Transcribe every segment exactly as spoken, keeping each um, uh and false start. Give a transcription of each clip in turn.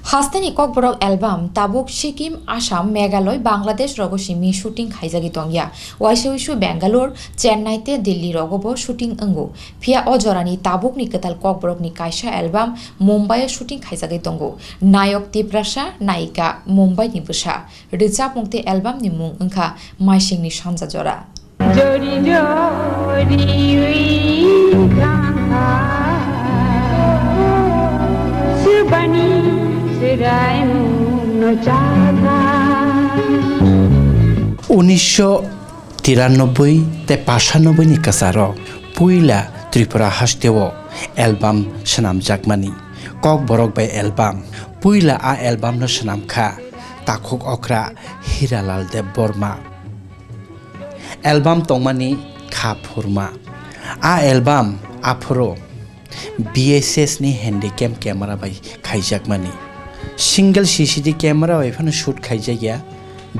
Hasteni Kokborok album tabuk Sikkim, Assam, Meghalaya, Bangladesh rogo simi shooting khaijagwi tongya. Waisa uisu Bangalore, Chennai tei Delhi rogo bo shooting wngo. Phiya o jorani tabukni kwtal Kokborokni kaisa album Mumbai o shooting khaijagwi tongo. Nayok Tiprasa, nayika Mumbai ni bwsa. Rwchapmung tei album ni mung wngkha Maisingni Sanja Jora. Jori jori ui thangkha, subani chwraimung no chakha. Unisho tiranoboi tei pashanoboi ni kwcharo puila Tripura hasteo album swnamjakmani Kokborok bai album. Puila a album no swnamkha takhuk okra Hiralal Debbarma. Album tongmani kha phurma. A album aphuru B S S ni Handycam camera bai khaijakmani. Single C C D camera bai phano shoot khaijakya,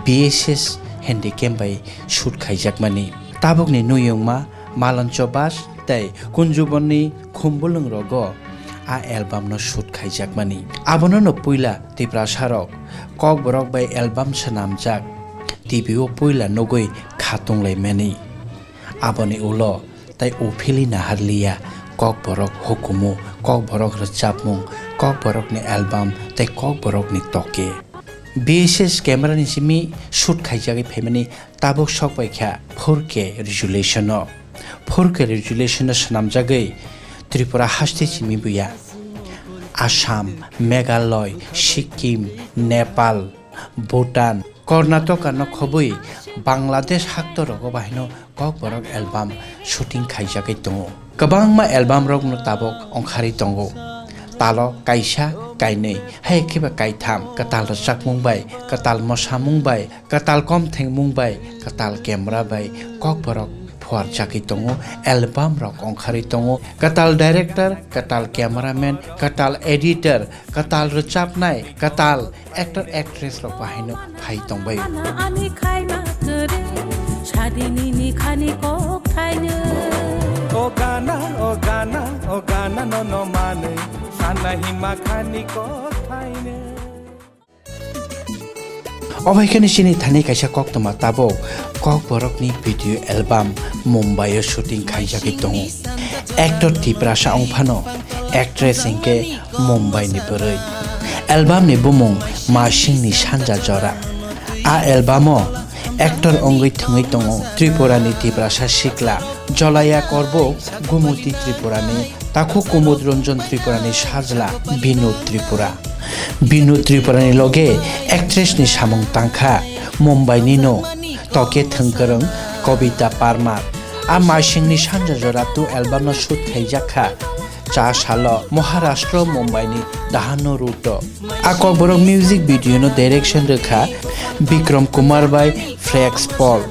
B S S Handycam bai shoot khaijakmani. Tabukni nuyungma Malancho Bas tei Kunjubonni Khumbulwng rogo a album no shoot khaijakmani. Abono no puila Tiprasa rok Kokborok bai album swnamjak T V o puila nugwi khatung laimani. Aboni ulo tai uphili naharliya Kokborok hukumu, Kokborok rwchapmung, Kokborokni album tei Kokborokni toke. B S S camera ni simi shoot khaijagwi phaimani tabuk sok bai kha four K resolution o. Four K resolution o swnamjagwi Tripura haste simi buya. Assam, Meghalaya, Sikkim, Nepal, Bhutan, Karnataka no khobwi Bangladesh haktor rogo bahino Kokborok album shooting khaijagwi tongo. Kwbangma album rokno tabuk ongkharwi tongo. Talo kaisa, kainwi, hai khe ba kaitham, kwtal rwchapmung bai, kwtal mosamung bai, kwtal kom thengmung bai, kwtal camera bai Kokborok phuarjagwi tongo, album rok ongkharwi tongo, kwtal director, kwtal cameraman, kwtal editor, kwtal rwchapnai, kwtal actor actress rok bahaino phai tongbai. Ani khaima kwrwi, sadini ni khani kok thaino. O gana, o gana, o gana no no manwi, sana hima khani kok thaino. Obo hai khe chini thani kaisa koktwma tabuk Kokborokni video album Mumbai o shooting khaijagwi tongo. Actor Tiprasa wng phano actress hinkhe Mumbai ni bwrwi. Album ni bumung Masing ni Sanja Jora. A album o actor wngwi thwngwi tongo Tripura ni Tiprasa sikla Jolaya Korbuk, Gumuti Tripura ni Takhuk Kumud Ranjan Tripura ni sajla Binod Tripura. Binod Tripura ni loge actress ni samung tangkha Mumbai ni no toke thwngkwrwng Kobita Parmar. A Masing ni Sanja Jora two album no shoot khaijak kha cha salo Maharashtra Mumbai ni Dahanu route o. A Kokborok music video no direction rwkha Bikram Kumar bai Flex Paul.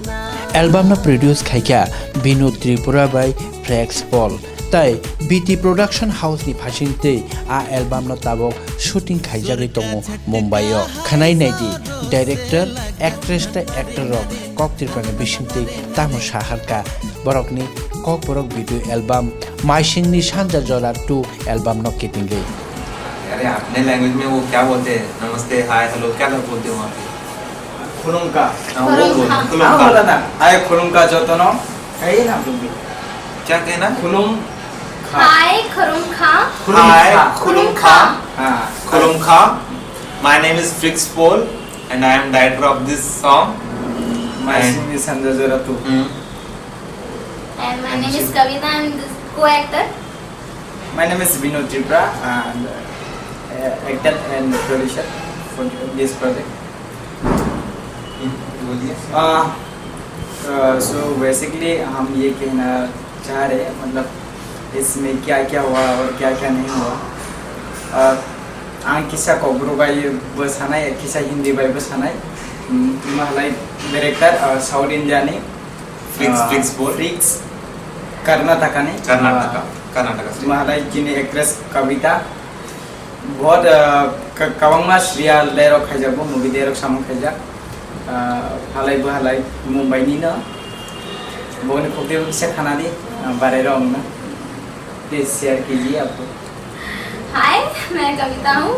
Album no produce khaikha Binod Tripura bai Flex Paul. Tai B T Production House ni phasingtwi a album no tabuk shooting khaijagwi tongo Mumbai o. Khwnai naidi, director, actress tei actor rok Kok Tripura ni bisingtwi tamo saharka borokni Kokborok video album Maising ni Sanja Jora two album no kitingwi. अरे, अपने लैंग्वेज में वो क्या बोलते हैं? नमस्ते, हाय, हेलो, क्या बोलते हो वहाँ पे? Khulumkha. हाँ, वो बोलो, khulumkha. Hai, khulumkha jotono. Hai na, khulumkha. क्या कहना? Khulumkha. Hai, khulumkha. Hai, khulumkha. Khulumkha. हाँ. Khulumkha. My name is Flex Paul and I am director of this song. Maising ni Sanja Jora two. Hmm. And my name is Kavita, I'm the co-actor. My name is Binod Tripura and, uh, actor and producer for this project. Hmm, बोलिए। Uh, uh, so basically हम ये कहना चाह रहे हैं, मतलब इसमें क्या क्या हुआ और क्या क्या नहीं हुआ। Uh, ang kisa Kokborok bai bo sanai, kisa Hindi bai bo sanai. Hmm, ima halai director, uh, South India ni, Flex, ah, Flex Paul. Flex, Karnataka ni. Karnataka, ah, Karnataka state. Mahalai chini actress Kavita. Bahut, ah, ka-, kabangma serial direct khaijak bo, movie direct samung khaijak. Ah, halai bo halai Mumbai ni no. Boni khukti kisa khana di, ah, barai rok no. Please share kiji apo. हाय, मैं कविता हूँ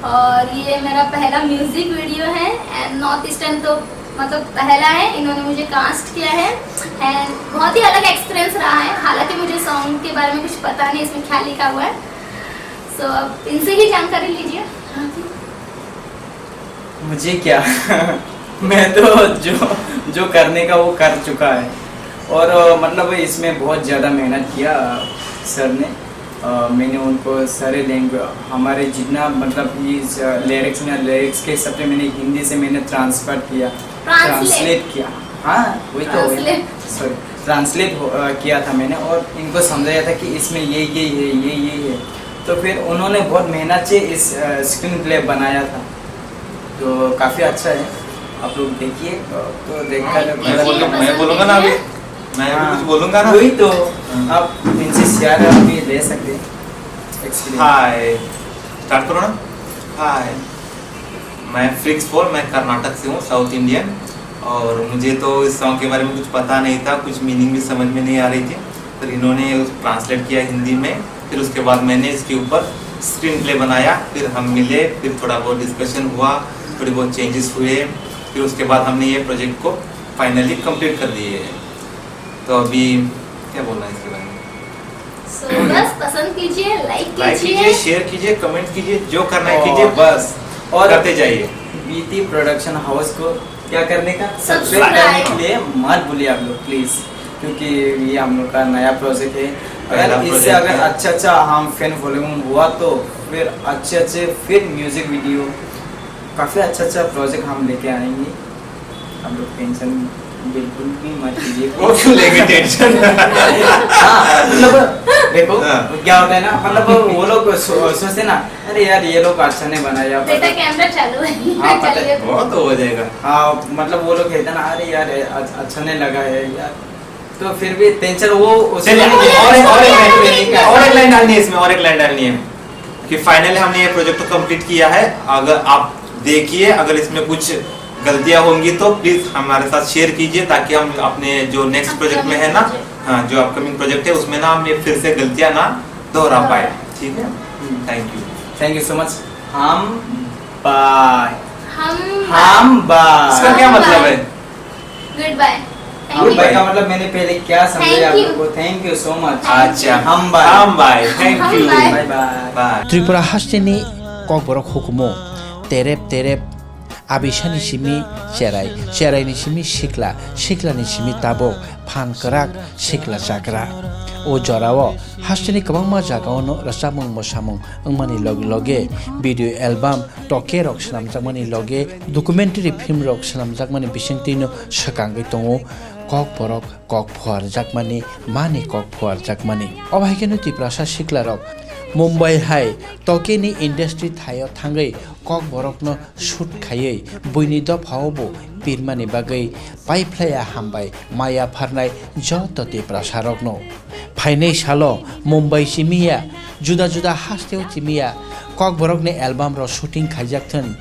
और ये मेरा पहला music video है and north eastern तो मतलब पहला है, इन्होंने मुझे कास्ट किया है एंड बहुत ही अलग एक्सपीरियंस रहा है। हालांकि मुझे सॉन्ग के बारे में कुछ पता नहीं, इसमें क्या लिखा हुआ है। सो अब इनसे ही जानकारी लीजिए। मुझे क्या? मैं तो जो जो करने का वो कर चुका है। और अ, मतलब इसमें बहुत ज़्यादा मेहनत किया सर ने। अ, मैंने उनको सारे लैंग्वेज, हमारे जितना मतलब ये लिरिक्स ना, लिरिक्स के हिसाब से मैंने हिंदी से मैंने ट्रांसफर किया, ट्रांसलेट। ट्रांसलेट किया। हाँ, वही तो, वही। ट्रांसलेट। सॉरी, ट्रांसलेट हो- अ, किया था मैंने और इनको समझाया था कि इसमें ये ये है, ये ये है। तो फिर उन्होंने बहुत मेहनत से इस स्क्रीन प्ले बनाया था। तो काफ़ी अच्छा है, आप लोग देखिए। तो देखकर मैं मतलब बोलूँ- मैं बोलूँगा ना अभी। मैं भी कुछ बोलूंगा ना। वही तो। हाँ। आप इनसे शेयर भी ले सकते हैं एक्सपीरियंस। हाय, स्टार्ट करो ना। हाय, मैं फ्रिक्स फोर, मैं कर्नाटक से हूँ, साउथ इंडियन। और मुझे तो इस सॉन्ग के बारे में कुछ पता नहीं था, कुछ मीनिंग भी समझ में नहीं आ रही थी। फिर इन्होंने ट्रांसलेट किया हिंदी में, फिर उसके बाद मैंने इसके ऊपर स्क्रीन प्ले बनाया। फिर हम मिले, फिर थोड़ा बहुत डिस्कशन हुआ, थोड़ी बहुत चेंजेस हुए। फिर उसके बाद हमने ये प्रोजेक्ट को फाइनली कंप्लीट कर दिए है। तो अभी क्या बोलना है इसके बारे में? सो बस पसंद कीजिए, लाइक लाइक कीजिए। कीजिए, शेयर कीजिए, कमेंट कीजिए, जो करना है और कीजिए, बस और करते जाइए। बीटी प्रोडक्शन हाउस को क्या करने का? सब्सक्राइब। सब्सक्राइब करने के लिए मत भूलिए आप लोग, प्लीज। क्योंकि ये हम लोग का नया प्रोजेक्ट है। पहला अगर इससे प्रोजेक्ट अगर है। अच्छा अच्छा हम फैन फॉलोइंग हुआ तो फिर अच्छे अच्छे फिर म्यूजिक वीडियो, काफ़ी अच्छा अच्छा प्रोजेक्ट हम लेके आएंगे। आप लोग टेंशन बिल्कुल भी मत लीजिए। वो क्यों लेंगे टेंशन? हाँ, मतलब देखो हाँ। क्या होता है ना, मतलब वो लोग सो, सोचते ना, अरे यार ये लोग अच्छा नहीं बनाया। बेटा कैमरा चालू है। हाँ, पता है। चलिए। वो तो हो जाएगा। हाँ, मतलब वो लोग कहते ना, अरे यार ये अच- अच्छा नहीं लगा है यार, तो फिर भी टेंशन वो उसमें चलिए, नहीं है। और एक और एक नहीं लाइन है। और एक लाइन डालनी है इसमें, और एक लाइन डालनी है कि फाइनली हमने ये प्रोजेक्ट को कंप्लीट किया है। अगर आप देखिए, अगर इसमें कुछ गलतियां होंगी तो प्लीज हमारे साथ शेयर कीजिए, ताकि हम अपने जो नेक्स्ट प्रोजेक्ट में है ना, हाँ, जो अपकमिंग प्रोजेक्ट है उसमें ना हम ये फिर से गलतियां ना दोहरा पाए। ठीक है, thank you. Thank you so much. हम बाय। हम हम बाय। इसका क्या मतलब है? Good bye. गुड बाय का मतलब मैंने पहले क्या समझाया आप Thank you. लोग को? Thank you so much. अच्छा, हम बाय। हम बाय, थैंक हम you. Bye. Bye bye. Bye. Tripura hasteni kokborok hukumu terep terep abisani simi cherai, cheraini simi sikla, siklani simi tabuk phan kwrak sikla chagra. O jorao hasteni kwbangma jagaono rwchapmung mwsamung wngmani loge loge video album, toke rok swnamjakmani loge documentary film rok swnamjakmani bisingtwino swkangwi tongo kokborok kok phuarjakmani, mani kok phuarjakmani. Obo hai kheno Tiprasa siklarok Mumbai hai tokeni industry thaio thangwi kokborokno shoot khaiwi buini dophao bo pirmani bagwi paiphlaiya hambai maya pharnai joto Tiprasarokno. Phainai salo Mumbai simiya, juda juda hasteo simiya kokborokni album rok shooting khaijak thun.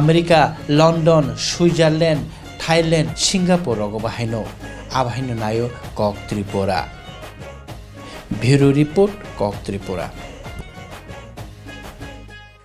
America, London, Switzerland, Thailand, Singapore rogo bahaino, abahaino naio Kok Tripura. Bureau Report, Kok Tripura.